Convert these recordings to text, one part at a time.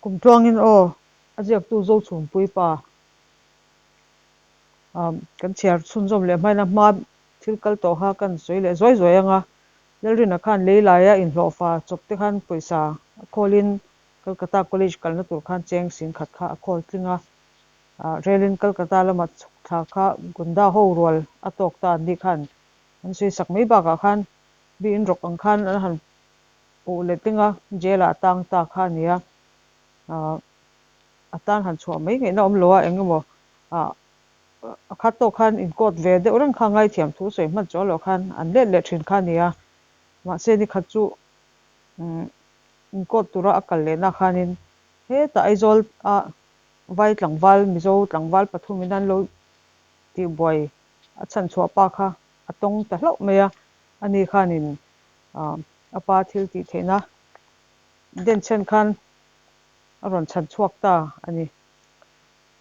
Kum tluangin aw, a ziaktu Zochhunpui pa kan chhiar chhunzawm leh hmain a hma thil kal tawh kha kan sawi leh zuai zuai ang a. Lalrina khan leilaia inhlawhfa chawp te khan pawisa a khawlin Calcutta College kalna tur khan cheng singkhat kha a khawl tling a. Relin Calcutta lama chhuk thla kha Gunda ho rual a tawk ta an nih khan an sawi sak mai bakah khan mi inrawk ang khan an han puh letling a, jail ah a tang ta kha a ni a, ah a tan han chhuah mai ngaihna awm lo a, eng emaw ah a khat tawk khan in court ve deuh reng kha ngaithiam thu sawi hman chuang loh khan an let leh thin kha a ni a, mahse ni khat chu umm in court tura a kal lehna khanin hetah Aizawl a vai tlangval Mizo tlangval pathumin an lo tihbuai a chhanchhuah pa kha a tawng ta hlauh mai a, ani khanin ah A pa thil tih theihna denchhen khan a rawn chhan chhuak ta a ni.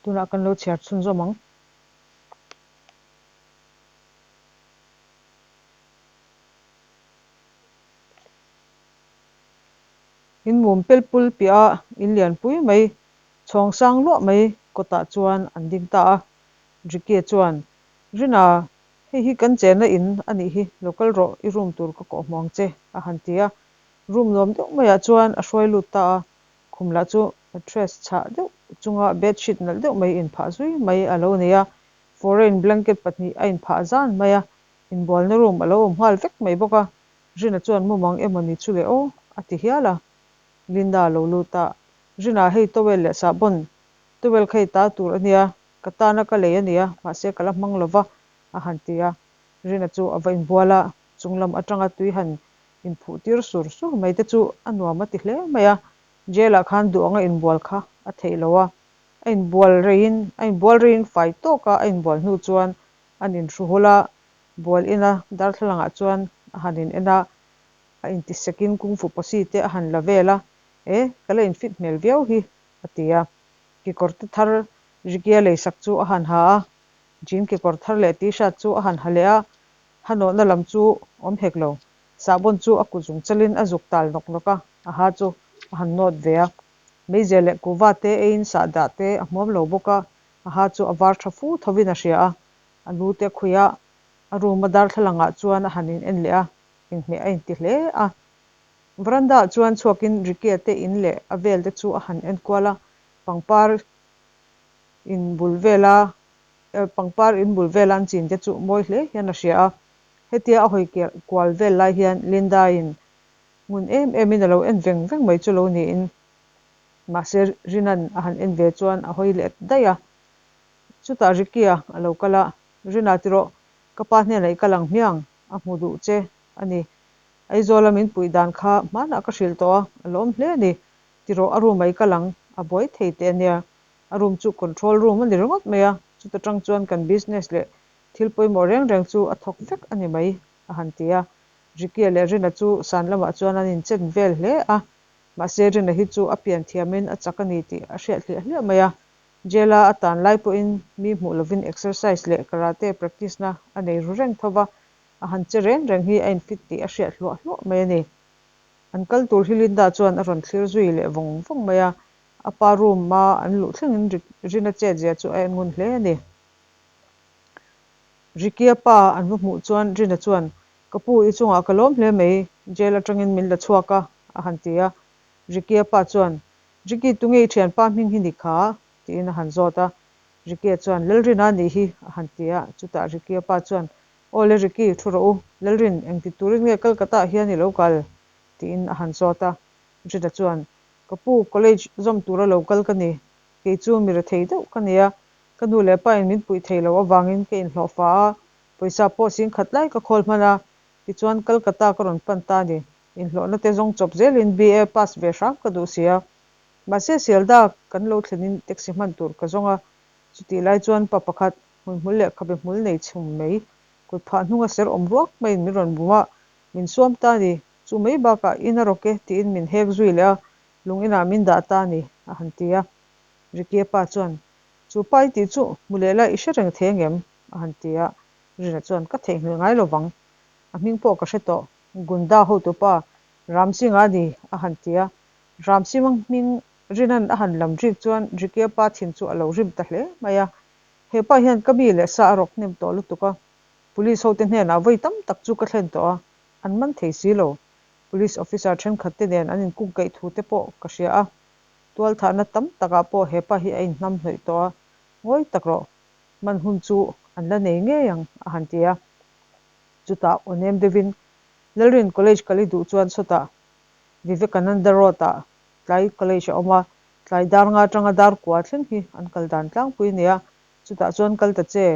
Tunah kan lo chhiar chhunzawm ang. In mum pelpul piah a in lianpui mai, chhawng sang luah mai kawtah chuan an ding ta a. Ricky-a chuan, Rina, Hei hi kan chenna in a nih hi, lo kal rawh, i room tur ka kawh hmu ang che, a han ti a. Room nuam deuh maiah chuan a hruai lut ta a, khum lah chu mattress chhah deuh chunga bedsheet nalh deuh mai inphah zui mai a lo nei a, foreign blanket pahnih a inphah zan mai a, inbualna room a lo awm nghal vek mai bawk a, Rina chuan mumang emaw ni chu le aw, a ti hial a. Linda a lo lut a, Rina hei towel leh sahbawn, towel kha i ta tur a nia, Ka tana ka lei a nia, mahse ka la hmang lo va, a han ti a. Rina chu a va inbual a, chung lam atanga tui han inphuh tir sur sur mai te chu a nuam a ti hle mai a. Jail ah khan duh anga inbual kha a theih lo a, a inbual reiin a inbual reiin fai tawk a, a inbual hnu chuan an inhru hul a, bual ina darthlalang ah chuan a han in en a, a intisekin kungfu posi te a han la vel a, E, ka la infit hmel viau hi, a ti a. Kekawr te thar Ricky-a leisak chu a han ha a, jean kekawr thar leh t-shirt chu a han ha leh a, ha nawhna lam chu awm hek lo. Sahbawn chu a kut zung chalin a zuk tal nawk nawk a, a ha chu a han nawt ve a. Meizial leh kuva te eiin sahdah te a hmuam lo bawk a, a ha chu a var tha fu thovin a hria a, a lu te a khuih a, a room a darthlalangah chuan a han in en leh a, inhmeh a inti hle a. Veranda ah chuan chhuakin Ricky-a te in leh a vel te chu a han en kual a, pangpar in bul vela pangpar in bul vela an chin te chu mawi hle hian a hria a. Hetia a hawi kual vel lai hian Linda-in ngun em em in a lo en veng veng mai chu lo niin mahse Rinan a han en ve chuan a hawi leh daih a. Chutah Ricky-a a lo kal a, Rina tiraw ka pa hnenah i kal ang hmiang a hmu duh che a ni. Aizawla min puih dan kha hmanah ka hrilh tawh a, a lawm hle a ni. Tiraw a room ah i kal ang, a buai thei teh a nia. A room chu control room a ni ringawt mai a, chuta tang chuan kan business leh thil pawimawh reng reng chu a thawk vek a ni mai, a han ti a. Ricky-a leh Rina chu san lamah chuan an inchen vel hle a, mahse Rina hi chu a pian thiamin a chak a ni tih a hriat hliah hliah mai a. Jail-a a tan lai pawhin mi hmuh lovin exercise leh karate practice na a nei ru reng tho va, A han che reng reng hi a infit tih a hriat hluah hluah mai a ni. An kal tur hi Linda chuan a rawn thlir zui leh vawng vawng mai a, a pa room a an luh thlengin Rina chet zia chu a en ngun hle a ni. Ricky-a pa an va hmuh chuan Rina chuan, Ka pu, i chungah ka lawm hle mai, jail atangin min la chhuak a, a han ti a. Ricky-a pa chuan, Ricky, tunge i thianpa hming hi ni kha? tiin a han zawt a. Ricky-a chuan, Lalrina a nih hi, a han ti a. Chutah Ricky-a pa chuan, Aw le Ricky, thu rawh u. Lalrin, engti turin nge Calcutta ah hian i lo kal? tiin a han zawt a. Rita chuan, Ka pu, college zawm tura lo kal ka ni. Kei chu mi rethei deuh ka ni a, ka nu leh pa in min puih thei loh avangin ka inhlawhfa a, pawisa pawh sing khat lai ka khawl hman a, tichuan Calcutta ka rawn pan ta a ni. Inhlawhna te zawng chawp zelin BA pass ve hram ka duh si a. Mahse Sialda kan lo thlenin taxi hman tur ka zawng a, chutih lai chuan pa pakhat Hmuihmul leh khabe hmul nei chhum mai, kut phah hnunga ser awm ruak maiin min rawn bum a, min suam ta a ni. Chu mai bakah in a rawk e tiin min hek zui leh a, lung inah min dah ta a ni, a han ti a. Ricky-a pa chuan, Chu pa i tih chu hmu leh la i hre reng thei angem? a han ti a. Rina chuan, Ka theihnghilh ngai lo vang. A hming pawh ka hre tawh. Gunda hotupa Ramsingh-a a ni, a han ti a. Ramsingh-a hming. Rina'n a han lam rik chuan Ricky-a pa thin chu a lo rim ta hle mai a. He pa hian ka mi leh sa a rawk hnem tawh lutuk a, Police hote hnenah vawi tam tak chu ka thlen tawh a, an man thei si lo. Police officer thenkhat te nen an inkungkaih thu te pawh ka hria a, tualthahna tam takah pawh he pa hi a inhnam hnawih tawh a, ngawi tak rawh, man hun chu an la nei ngei ang, a han ti a. Chutah aw nem deuhin Lalrin College kal i duh chuan sawtah Vivekananda Road-ah tlai college a awm a, tlai dar nga atanga dar kua thleng hi an kal dan tlangpui a ni a, chutah chuan kal ta che,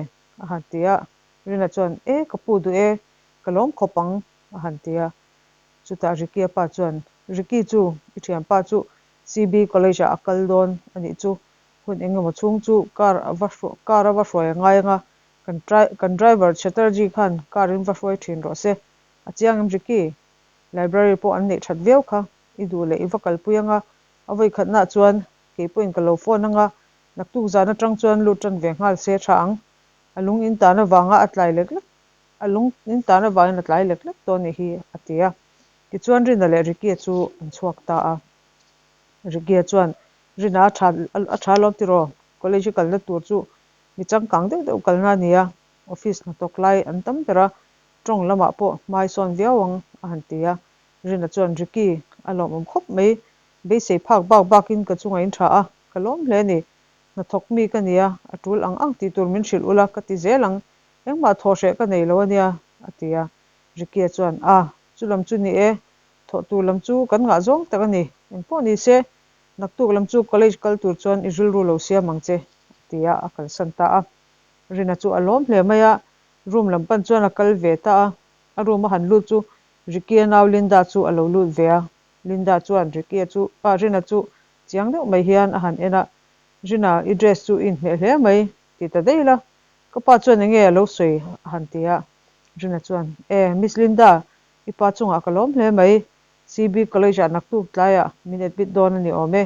a han ti a. Rina chuan, E, ka pu duh e, ka lawm khawp ang, a han ti a. Chutah Ricky-a pa chuan, Ricky chu, i thianpa chu CB College-ah a kal dawn a nih chu, hun eng emaw chhung chu car a va car a va hruai a ngai ang a, kan kan driver Chatterjee khan car in va hruai thin rawh se, a chiang em Ricky? Library pawh an neih that viau kha, i duh leh i va kalpui anga, a vawikhatnaah chuan kei pawhin ka lo phone anga, naktuk zan atang chuan lut tan ve nghal se tha ang. A lung in tan avanga a tlai lek lek, a lung in tan avangin a tlai lek lek tawh anih hi, a ti a. Tichuan Rina leh Ricky-a chu an chhuak ta a. Ricky-a chuan, Rina a tha a tha alawm tiraw? College i kalna tur chu mi changkang deuh deuh kalna a ni a, office hnathawk lai an tam ber a, Tawng lamah pawh hmai sawn viau ang, a han ti a. Rina chuan, Ricky, a lawmawm khawp mai. Beisei phak bak bakin ka chunga in tha a, ka lawm hle a ni. Hnathawk mi ka nia, a tul ang ang tih tur min hrilh ula ka ti zel ang. Engmah thawh hreh ka nei lo a nia, a ti a. Ricky-a chuan, A, chu lam chu ni e, thawh tur lam chu kan ngah zawng tak a ni. Engpawh ni se, naktuk lam chu college kal tur chuan i rilru lo siam ang che, a ti a, a kalsan ta a. Rina chu a lawm hle mai a, Room lam pan chuan a kal ve ta a, a room a han lut chu Ricky-a nau Linda chu a lo lut ve a. Linda chuan Ricky-a chu, ah Rina chu chiang deuh mai hian a han en a, Rina, i dress chu i inhmeh hle mai, ti ta daih la, ka pa chuan enge a lo sawi a han ti a. Rina chuan, E, Miss Linda, i pa chungah ka lawm hle mai, CB College-ah naktuk tlaiah min admit dawn a ni awm e,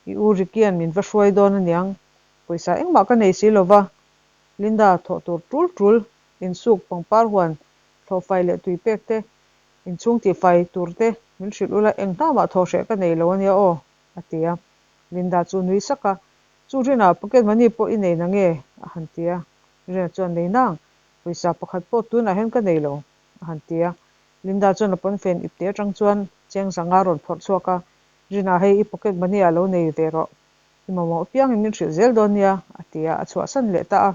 i u Ricky-a'n min va hruai dawn a niang, pawisa engmah ka nei si lova, Linda thawh tur tul tul, insuk, pangpar huan, thlawhfai leh tui pek te, inchhung tihfai tur te min hrilh ula eng hnamah thawh hreh ka nei lo ania aw, a ti a. Linda chu nui sak a, Chu Rina, pocket money pawh i nei nange? a han ti a. Rina chuan, Nei nang, pawisa pakhat pawh tunah hian ka nei lo, a han ti a. Linda chuan a pawnfen ipte atang chuan cheng zanga rawn phawrh chhuak a, Rina, hei i pocket money ah lo nei ve rawh. I mamawh piangin min hrilh zel dawn nia, a ti a, a chhuahsan leh ta a.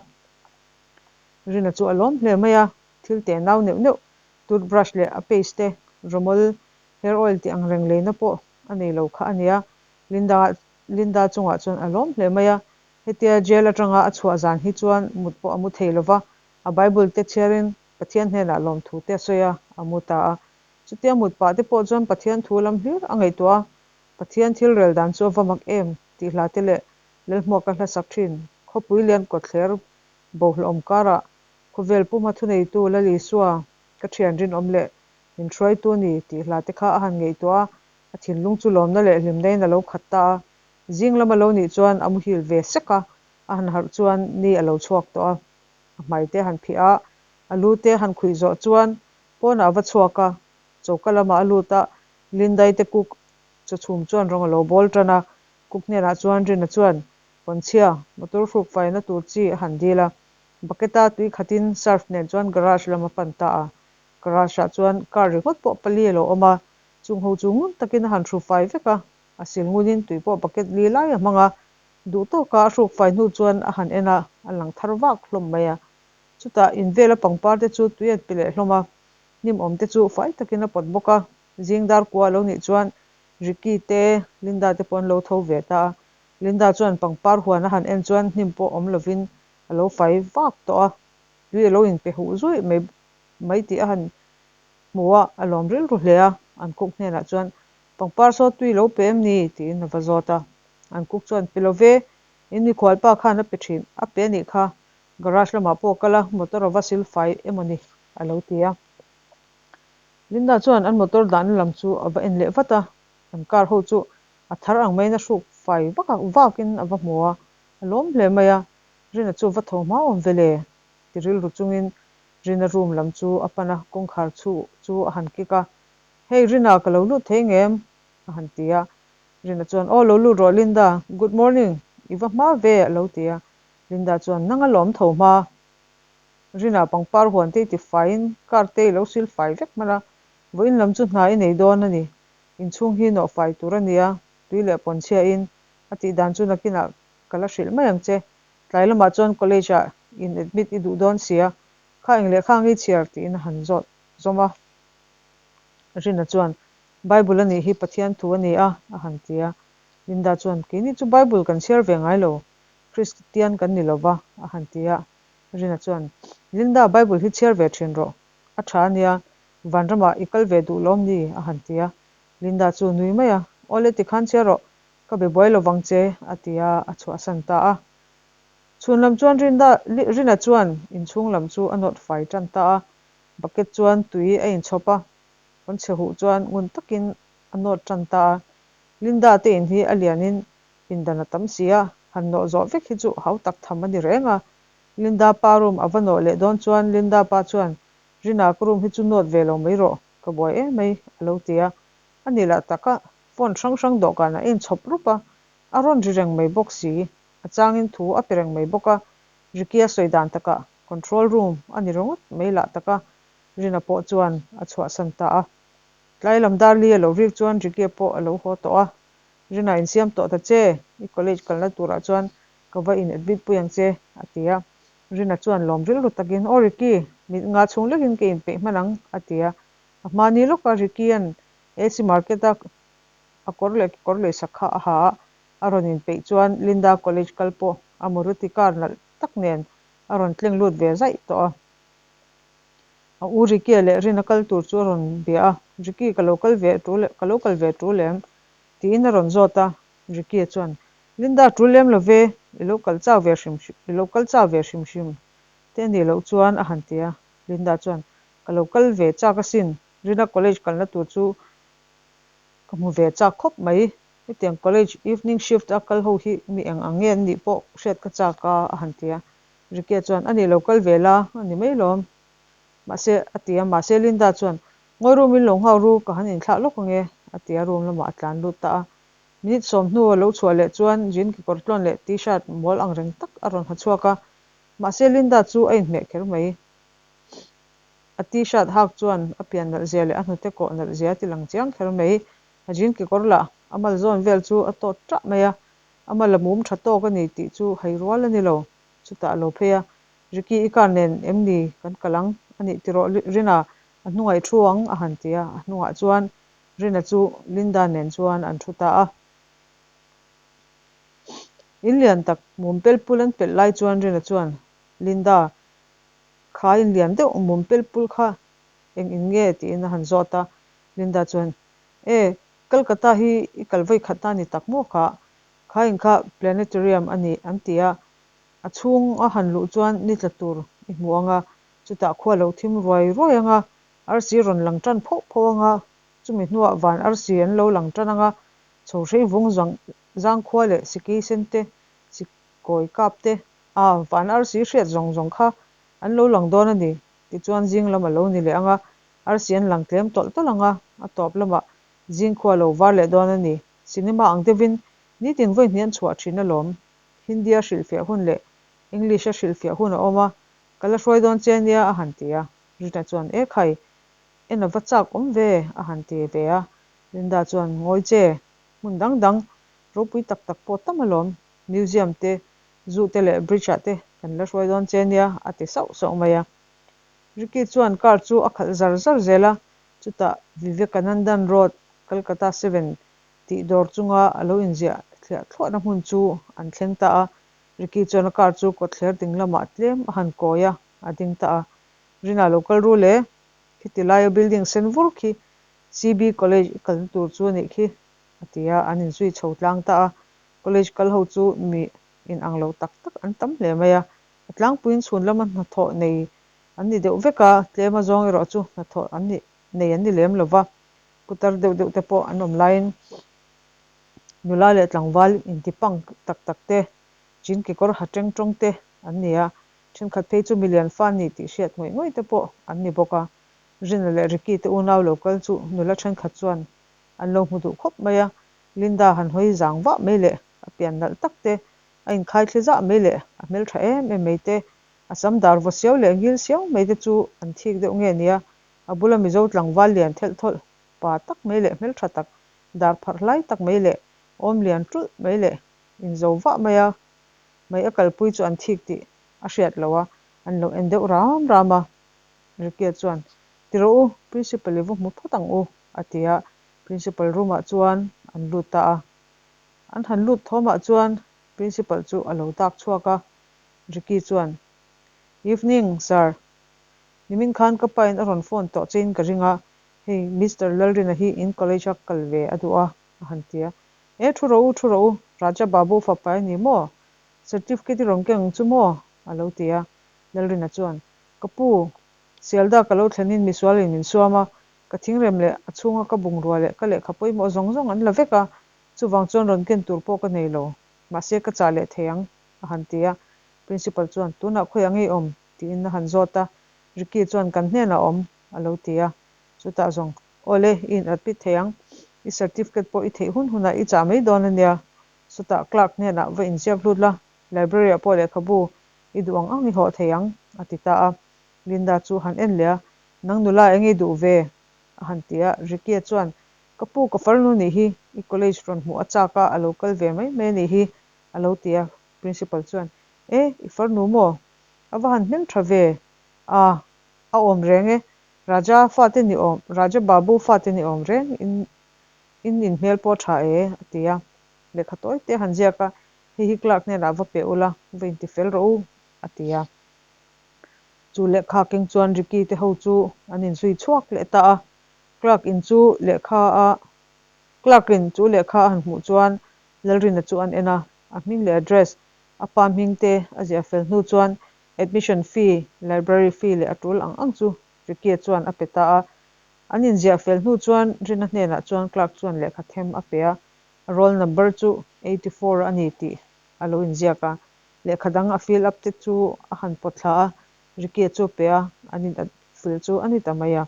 Rina chu a lawm hle mai a, thil teh nau neuh neuh, toothbrush leh a paste te, rawmawl, hair oil tih ang reng leina pawh a nei lo kha a nia. Linda Linda chungah chuan a lawm hle mai a, hetia jail atanga a chhuah zan hi chuan mut pawh a mu thei lo va, a Bible te chhiarin Pathian hnenah lawmthu te a sawi a, a mu ta a. Chutia mut pah te pawh chuan Pathian thu lam hlir a ngaihtuah a, Pathian thil rel dan chu a va mak em tih hla te leh Lalhmuaka hla sak thin. Khawpui lian kawtthler bohlawm karah khawvel puma thuneitu Lal Isua ka thian rinawm leh min hruaitu ni tih hla te kha a han ngaihtuah a, a thinlung chu lawmna leh hlimna-in a lo khat ta a. Zing lam a lo nih chuan a muhil ve sek a, a han harh chuan ni a lo chhuak tawh a. A hmai te a han phih a, a lu te a han khuih zawh chuan pawnah a va chhuak a, choka lamah a lut a, Lindai te cook chawchhum chuan rawng a lo bawl tan a, cook hnenah chuan Rina chuan pawnchhia motor hruk faina tur chi a han dil a, bucket a tui khatin surf nen chuan garage lam a pan ta a, garage ah chuan car ringawt pawh pali a lo awm a, chung ho chu ngun takin a han hru fai vek a, a sil ngunin tui pawh bucket li lai a hmang a, duh tawka a hruk fai hnu chuan a han en a, a lang thar vak hlawm mai a, chutah in vela pangpar te chu tui an pe leh hlawm a, hnim awm te chu fai takin a pawt bawk a. Zing dar kua a lo nih chuan Ricky te, Linda te pawh an lo tho ve ta a. Linda chuan pangpar huan a han en chuan hnim pawh awm lovin a lo fai vak tawh a, tui a lo inpe huh zuih mai mai tih a han hmu a, a lawm rilru hle a. An cook hnenah chuan, Pangpar saw tui lo pe em ni? tiin a va zawt a. An cook chuan, Pe lo ve, in mikhualpa khan a pe thin, a pe a nih kha. Garage lamah pawh kal a, motor a va sil fai emaw ni? a lo ti a. Linda chuan an motor dahna lam chu a va en leh vat a, an car ho chu a thar ang maiin a hruk fai vak a, vakin a va hmu a, a lawm hle mai a, Rina chu va tho hma awm ve le ti rilru chungin Rina room lam chu a pan a, kawngkhar chhu chu a han kik a, Hey Rina, ka lo lut thei ngem? a han ti a. Rina chuan, Aw lo lut rawh Linda, good morning, i va hma ve a lo ti a. Linda chuan, Nang a lawm tho hma. Rina pangpar huan te i ti faiin car te i lo sil fai vek hman a, vawiin lam chu hna i nei dawn a ni. Inchhung hi nawh fai tur a nia, tui leh pawnchhiain a tih dan chu nakinah ka la hrilh mai ang che. Tlai lamah chuan college ah in admit i duh dawn sia, kha eng leh kha ang i chhiar tiin a han zawt zawm a. Rina chuan, Bible a nih hi Pathian thu a ni a, a han ti a. Linda chuan, Keini chu Bible kan chhiar ve ngai lo, Kristian kan ni lo va, a han ti a. Rina chuan, Linda, Bible hi chhiar ve thin rawh, a tha a nia, vanramah i kal ve duh lawm ni? a han ti a. Linda chu nui mai a, Awle tikhan chhiar rawh, ka be buai lo vang che, a ti a, a chhuahsan ta a. Chhun lam chuan Rinda, Rina chuan inchhung lam chu a nawt fai tan ta a, bucket chuan tui a inchhawp a, Kan chhe huh chuan ngun takin a nawt tan ta a, Linda te in hi a lianin pindan a tam si a, han nawh zawh vek hi chu hau tak tham a ni reng a. Linda pa room a va nawh leh dawn chuan Linda pa chuan, Rina ka room hi chu nawt ve lo mai rawh, ka buai em mai, a lo ti a. A ni lah taka phone hrang hrang dawhkanah a inchhawp rup a, a rawn ri reng mai bawk si, a changin thu a pe reng mai bawk a, Ricky a sawi dan takah control room a ni ringawt mai lah taka Rina pawh chuan a chhuahsan ta a. Tlai lam dar li a lo rik chuan Ricky-a pawh a lo haw tawh a. Rina insiam tawh ta che, i college kalna turah chuan ka va in admit pui ang che, a ti a. Rina chuan lawm rilru takin, Aw Ricky, mit nga chhung lekin ka inpeih hman ang, a ti a. A hmani lawka Ricky-a'n AC Market-a a kawr leh kekawr leisak kha a ha a, a rawn inpeih chuan Linda college kal pawh a Maruti car nalh tak nen a rawn tleng lut ve zaih tawh a. A u Ricky-a leh Rina kal tur chu a rawn bia a, Ricky ka lo kal ve tul ka lo kal ve tul em? tiin a rawn zawt a, Ricky-a chuan, Linda tul lem lo ve, i lo kal chau ve hrim hrim i lo kal chau ve hrim hrim te a nih loh chuan a han ti a, Linda chuan, Ka lo kal ve chak asin, Rina college kalna tur chu ka hmu ve chak khawp mai, hetiang college evening shift a kal ho hi mi eng ang nge an nih pawh hriat ka chak a a han ti a, Ricky-a chuan, A nih lo kal ve la, a ni mai lawm. Mahse, a ti a, mahse Linda chuan, Ngawi room in lo nghau ru, ka han inthlah lawk ang e, a ti a, room lamah a tlan lut ta a. Minute sawm hnu a lo chhuah leh chuan jean kekawr tlawn leh t-shirt mawl ang reng tak a rawn ha chhuak a, mahse Linda chu a inhmeh kher mai. A t-shirt hak chuan a pian nalh zia leh a hnute kawh nalh zia a ti lang chiang kher mai. A jean kekawr lah a mal zawn vel chu a tawt ṭah mai a, a mal a mum ṭha tawk a ni tih chu hai rual a ni lo. Chutah a lo phei a, Ricky i car nen em ni kan kal ang a nih tiraw Rina a hnungah i thu ang a han ti a, a hnungah chuan Rina chu Linda nen chuan an thu ta a. In lian tak mum pel pul an pelh lai chuan Rina chuan Linda kha in lian deuh mum pel pul kha eng in nge tiin a han zawt a, Linda chuan E Kolkata hi i kal vawi khat na ni tak maw kha Kha in kha planetarium a ni an ti a, a chhung a han luh chuan ni tla tur i hmu ang a, chutah khua lo thim ruai ruai ang a, arsi rawn lang tan phoh phoh ang a, chumi hnuah van arsi an lo lang tan ang a, chho hrei vung zang zangkhua leh sikei sen te, sikawi kap te, a van arsi hriat zawng zawng kha an lo lang dawn a ni, tichuan zing lam a lo ni leh ang a, arsi an lang tlem tawlh tawlh ang a, a tawp lamah zing khua lo var leh dawn a ni. Cinema ang deuhin nitin vawi hnih an chhuah thin alawm. Hindi-a hrilhfiah hun leh English-a hrilhfiah hun a awm a, ka la hruai dawn che nia a han ti a. Rina chuan, E khai, en a va chak awm ve a han ti ve a. Linda chuan, Ngawi che, hmun dang dang ropui tak tak pawh tam alawm. Museum te, zoo te leh bridge-ah te kan la hruai dawn che nia a ti sauh sauh mai a. Ricky chuan car chu a khalh zar zar zel a, chutah Vivekanandan Road Calcutta Seven tih dawr chunga a lo inziah thliah thluahna hmun chu an thleng ta a, Ricky chuan a car chu kawtthler ding lamah tlem a han kawi a, a ding ta a. Rina lo kal ru le, khiti laia building sen vur khi CB College i kalna tur chu a nih khi, a ti a, an inzui chho tlang ta a. College kal ho chu mi in ang lo tak tak an tam hle mai a, a tlangpuiin chhun lama hnathawh nei an ni deuh vek a, tlema zawng erawh chu hnathawh an ni nei an ni lem lo va. Putar deuh deuh te pawh an awm laiin nula leh tlangval inti pang tak tak te, jean kekawr ha teng tawng te an ni a, thenkhat phei chu milian fa ni tih hriat ngawih ngawih te pawh an ni bawk a. Rina leh Ricky te unau lo kal chu nula thenkhat chuan an lo hmu duh khawp mai a. Linda han hawi zang vah mai leh a pian nalh tak te, a inkhai thli zah mai leh a hmeltha em em mai te, a sam dar vaw siau leh ngil siau mai te chu an thik deuh nge nia, a bula Mizo tlangval lian thelh thawlh pa tak mai leh hmeltha tak, dar pharh hlai tak mai leh awm lian ṭulh mai leh inzo vah mai a mai a kalpui chu an thik tih a hriat loh a, an lo en deuh ram ram a. Ricky-a chuan, Ti rawh u, Principal i va hmu phawt ang u, a ti a, Principal room-ah chuan an lut ta a. An han lut thawmah chuan Principal chu a lo dak chhuak a, Ricky chuan, Evening, Sir. Nimin khan ka pain a rawn phone tawh chein ka ring a, hei Mister Lalrina hi in college-a kal ve a duh a, a han ti a. E, thu rawh u, thu rawh u, Raja Babu fapa i ni maw? Certificate i rawn keng ang chu maw? a lo ti a. Lalrina chuan, Ka pu, Sialda ka lo thlenin misualin min suam a, ka thingrem leh a chhunga ka bungrua leh ka lehkha pawimawh zawng zawng an la vek a, chuvang chuan rawn ken tur pawh ka nei lo. Mahse ka chah leh thei ang, a han ti a. Principal chuan, Tunah khawiah nge i awm? tiin a han zawt a. Ricky chuan, Kan hnenah awm, a lo ti a. Chutah zawng, Awle, i in admit thei ang. I certificate pawh i theih hun hunah i chah mai dawn a nia. Chutah clerk hnenah va inziak lut la, library-ah pawh lehkhabu i duh ang ang i hawh thei ang, a ti ta a. Linda chu han en leh a, Nang nula eng i duh ve? a han ti a. Ricky-a chuan, Ka pu, ka farnu nih hi, i college rawn hmuh a chak a, a lo kal ve mai mai a nih hi, a lo ti a. Principal chuan, E, i farnu maw? A va han hmel tha ve? A, a awm reng e. Raja fate ni awm, Raja Babu fate ni awm reng in in in hmel pawh tha e, a ti a. Lehkha tawi te a han ziak a, Hei hi clerk hnenah va pe ula, va inti fel rawh u, a ti a. Chu lehkha keng chuan Ricky te ho chu an inzui chhuak leh ta a. Clerk in chu lehkha a Clerk in chu lehkha a han hmuh chuan Lalrina chu an en a, a hming leh address, a pa hming te a ziah fel hnu chuan admission fee, library fee leh a tul ang ang chu Ricky-a chuan a pe ta a. An inziah fel hnu chuan Rina hnenah chuan clerk chuan lehkha them a pe a, a roll number chu 84 a ni tih a lo inziak a. Lehkha dang a fill up te chu a han pawt thla a, Ricky-a chu a pe a, an in fill chu a ni ta mai a.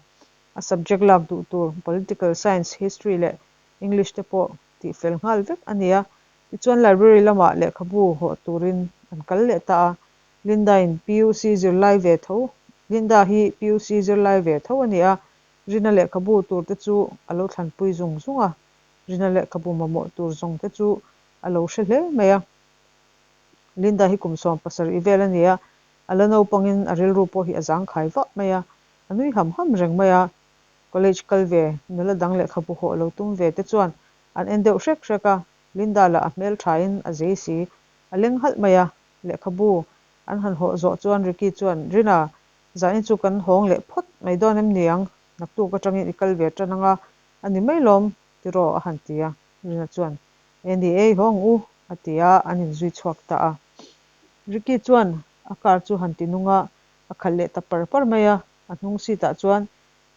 A subject lak duh tur Political Science, History leh English te pawh tih fel nghal vek a ni a. Tichuan library lamah lehkhabu hawh turin an kal leh ta a. Linda-in PUC zirlai ve tho Linda hi PUC zirlai ve tho a ni a, Rina lehkhabu tur te chu a lo thlanpui zung zung a. Rina lehkhabu mamawh tur zawng te chu a lo hre hle mai a. Linda hi kum 17 vel a ni a, a la naupangin a rilru pawh hi a zangkhai vah mai a, a nui ham ham reng mai a. College kal ve, nula dang lehkhabu hawh lo tum ve te chuan an en deuh hrek hrek a, Linda lah a hmel thain a zei si, a leng halh mai a. Lehkhabu an han hawh zawh chuan Ricky chuan, Rina, zanin chu kan hawng leh phawt mai dawn em niang? Naktuk atangin i kal ve tan anga a ni mai lawm tiraw a han ti a. Rina chuan, E ni e, i hawng u, a ti a, an inzui chhuak ta a. Ricky chuan a car chu han ti nung a, a khalh leh ta par par mai a. A hnung seat ah chuan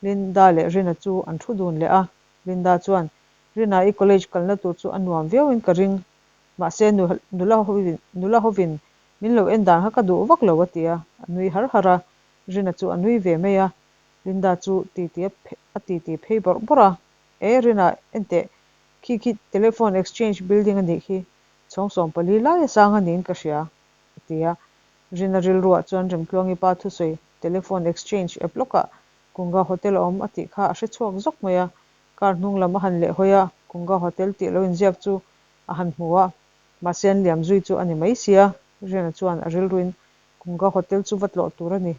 Linda leh Rina chu an thu dun leh a. Linda chuan, Rina, i college kalna tur chu a nuam viau in ka ring. Mahse, nula hovin nula hovin min lo en dan kha ka duh vak lo, a ti a. A nui har har a. Rina chu a nui ve mai a. Linda chu titi a titi phei bawrh bawrh a. E, Rina, enteh, Khi khi Telephone Exchange Building a nih khi chhawng 14 lai a sang a niin ka hria, a ti a. Rina rilruah chuan Remtluangi pa thusawi Telephone Exchange app lawkah Kunga Hotel a awm a tih kha a hre chhuak zawk mai a. Car hnung lam a han leh hawi a, Kunga Hotel tih lo inziak chu a han hmu a. Mahse an liam zui chu a ni mai sia, Rina chuan a rilruin Kunga Hotel chu va tlawh tur a ni,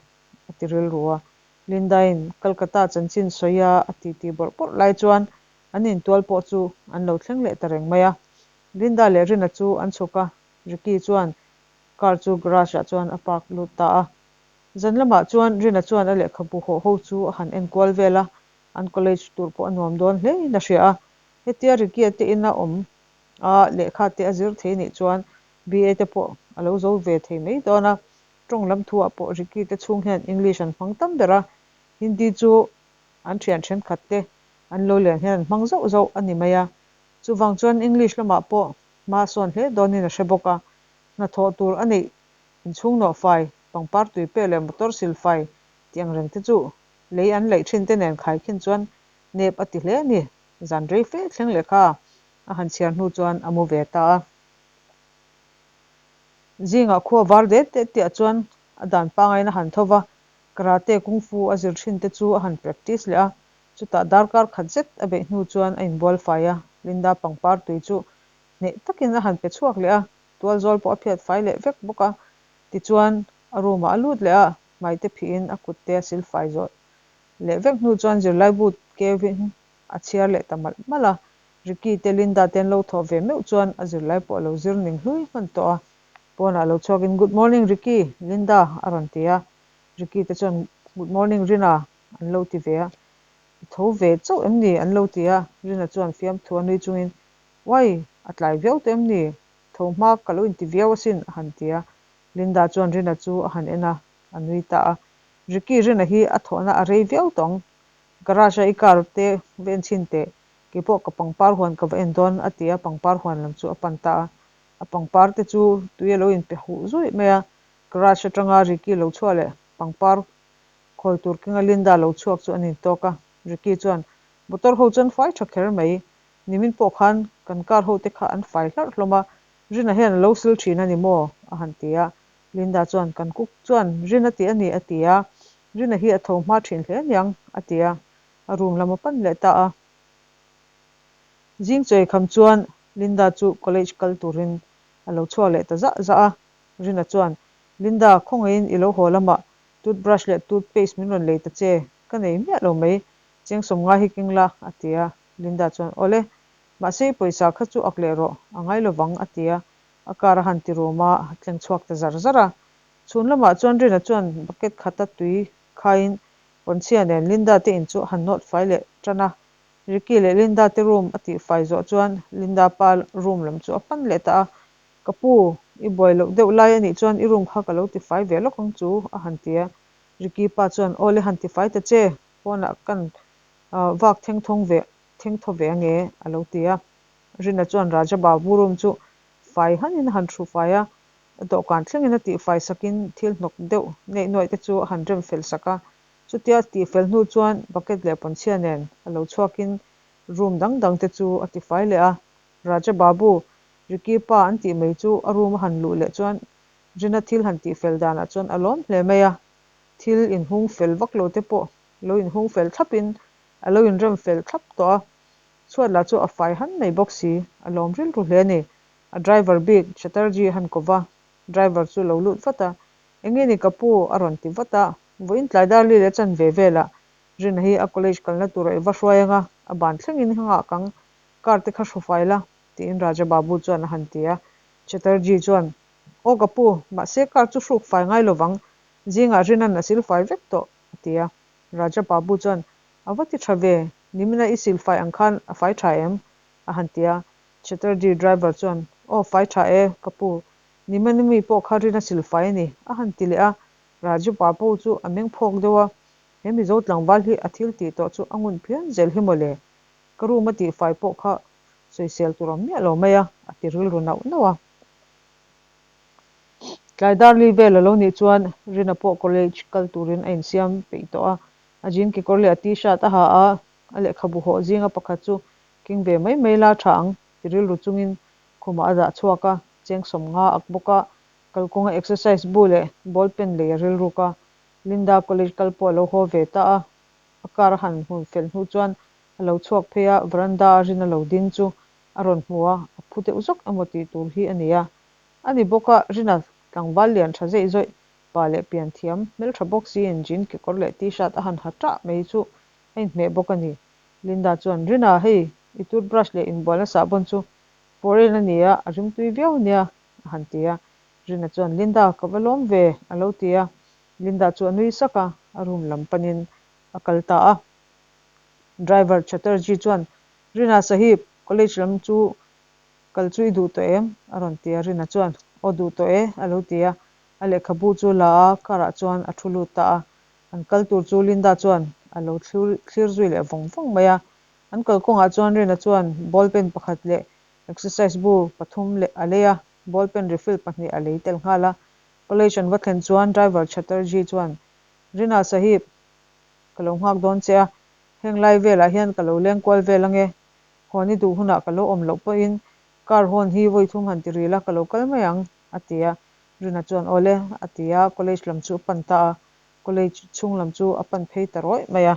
a ti rilru a. Linda-in Calcutta chanchin sawi a a titi bawrh bawrh lai chuan An intual pawh chu an lo thleng leh ta reng mai a. Linda leh Rina chu an chhuk a, Ricky chuan car chu garage ah chuan a park lut ta a. Zan lamah chuan Rina chuan a lehkhabu hawh ho chu a han en kual vel a, an college tur pawh a nuam dawn hle in a hria a. Hetia Ricky-a te ina awm a lehkha te a zir thei nih chuan BA te pawh a lo zo ve thei mai dawn a. Tawng lam thu ah pawh Ricky te chhung hian English an hmang tam ber a, Hindi chu an thian thenkhat te an lo len hian an hmang zauh zauh a ni mai a. Chuvang chuan English lamah pawh hma a sawn hle dawnin a hre bawk a. Hnathawh tur a neih inchhung nawh fai, pangpar tui pek leh motor sil fai tih ang reng te chu lei an laih thin te nen khaikhin chuan nep a ti hle a ni. Zan rei fe thleng lehkha a han chhiar hnu chuan a mu ve ta a. Zingah khua var det det tihah chuan a dan pangaiin a han tho va, karate kung fu a zir thin te chu a han practice leh a, chutah darkar khat zet a beih hnu chuan a inbual fai a, Linda pangpar tui chu hneh takin a han pe chhuak leh a, tual zawl pawh a phiat fai leh vek bawk a, tichuan a room ah a lut leh a, hmaite phihin a kut te a sil fai zawh leh vek hnu chuan zirlaibu kevin a chhiar leh ta malh malh a, Ricky te Linda te an lo thawh ve meuh chuan a zirlai pawh a lo zir ning hlui hman tawh a, pawnah lo chhuakin Good morning Ricky, Linda a rawn ti a, Ricky te chuan Good morning Rina an lo ti ve a, I tho ve chauh em ni an lo ti a, Rina chuan fiamthu a nui chungin Uai, a tlai viau tawh em ni? Tho hma ka lo inti viau asin a han ti a, Linda chuan Rina chu a han en a, a nui ta a, Ricky Rina hi a thawhna a rei viau tawh ang, garage a i car te va en chhin teh, keipawh ka pangpar huan ka va en dawn a ti a, pangpar huan lam chu a pan ta a, a pangpar te chu tui a lo inpe huh zuih mai a, garage atanga Ricky lo chhuah leh pangpar khawi tur kenga Linda lo chhuak chu an intawk a, Ricky chuan motor ho chuan fai tha kher mai, nimin pawh khan kan car ho te kha an fai hlarh hlawm a, Rina hian a lo sil thin a ni maw? a han ti a, Linda chuan kan cook chuan Rina tih a ni a ti a, Rina hi a tho hma thin hle aniang a ti a, a room lam a pan leh ta a. Zing chawi kham chuan Linda chu college kal turin a lo chhuak leh ta zah zah a. Rina chuan, Linda, khawngaihin i lo haw lamah toothbrush leh toothpaste min rawn lei ta che, ka nei miah lo mai, cheng sawmnga hi keng la, a ti a. Linda chuan, Awle, mahse i pawisa kha chu ak leh rawh, a ngai lovang, a ti a. A car a han ti rum a, a tleng chhuak ta zar zar a. Chhun lamah chuan Rina chuan bucket khata tui khaiin Pawnchhia nen Linda te in chu a han nawt fai leh tan a. Ricky leh Linda te room a tih fai zawh chuan Linda pa room lam chu a pan leh ta a. Ka pu, i buai loh deuh lai a nih chuan i room kha ka lo ti fai ve lawk ang chu a han ti a. Ricky pa chuan Aw le han ti fai ta che, pawnah kan vak theng thawng ve theng thaw ve ange a lo ti a. Rina chuan Raja Babu room chu fai hanin a han hru fai a. A dawhkan thlengin a tihfai sakin thil hnawk deuh neih nuaih te chu a han rem fel sak a. Chutia a tihfel hnu chuan bucket leh pawnchhia nen a lo chhuakin room dang dang te chu a tifai leh a. Raja Babu, Ricky pa an tih mai chu a room a han luh leh chuan Rina thil han tihfel danah chuan a lawm hle mai a. Thil inhung fel vak lo te pawh lo inhung fel thlapin a lo inrem fel thlap tawh a. Chhuat lah chu a fai han mai bawk si, a lawm rilru hle a ni. A driver bik Chatterjee han ko va, driver chu lo lut vat a, Enge ni ka pu? a rawn ti vat a, Vawiin tlai dar li leh chan ve velah Rina hi a college kalna tura i va hruai anga, a ban thlengin i nghah kang, car te kha hru fai la, tiin Raja Babu chuan a han ti a. Chatterjee chuan, Aw ka pu, mahse car chu hruk fai ngai lovang, zingah Rina'n a sil fai vek tawh, a ti a. Raja Babu chuan, A va ti tha ve, nimina i sil fai ang khan a fai tha em? a han ti a. Chatterjee driver chuan, Aw, fai tha e, ka pu. Nimani mi pawh kha rin a sil fai a ni, a han ti leh a. Raju pa pawh chu a meng phawk deuh a, He Mizo tlangval hi a thil tih tawh chu a ngun phian zel hi maw le? Ka room a tih fai pawh kha sawisel tur awm miah lo mai a, a ti rilru nauh nauh a. Tlai dar li vel a lo nih chuan Rina pawh college kal turin a insiam peih tawh a. A jean kekawr leh a t-shirt a ha a, a lehkhabu hawh zinga pakhat chu Keng ve mai mai la tha ang, ti rilru chungin khumah a dah chhuak a, cheng sawmnga ak bawk a, kalkawnga exercise bu leh ball pen lei a rilruk a. Linda college kal pawh a lo haw ve ta a, a car a han hmun fel hnu chuan a lo chhuak phei a, veranda a rin a lo ding chu a rawn hmu a, a phu deuh zawk emaw tih tur hi a ni a. A ni bawk a, Rina tlangval lian tha zeih zawih pa leh pian thiam, hmeltha bawk siin jean kekawr leh t-shirt a han ha tah mai chu a inhmeh bawk a ni. Linda chuan, Rina, hei, i toothbrush leh inbualna sahbawn chu foreign a ni a, a rimtui viau ania, a han ti a. Rina chuan, Linda, ka va lawm ve, a lo ti a. Linda chu a nui sak a, a room lam panin a kal ta a. Driver Chatterjee chuan, Rina sahib, college lam chu kal chu i duh tawh em? a rawn ti a. Rina chuan, Aw duh tawh e, a lo ti a. A lehkhabu chu la a, car ah chuan a thu lut ta a. An kal tur chu Linda chuan a lo thlir zui leh vawng vawng mai a. An kalkawngah chuan Rina chuan ball pen pakhat leh exercise bu pathum leh a lei a, ball pen refill pahnih a lei tel nghal a. College an va thlen chuan driver Chatterjee chuan, Rina sahib, ka lo nghak dawn che a, heng lai velah hian ka lo leng kual vel ange. Hawn i duh hunah ka lo awm loh pawhin car horn hi vawi thum han ti rih la, ka lo kal mai ang, a ti a. Rina chuan, Awle, a ti a, college lam chu a pan ta a. College chhung lam chu a pan phei ta rawih mai a.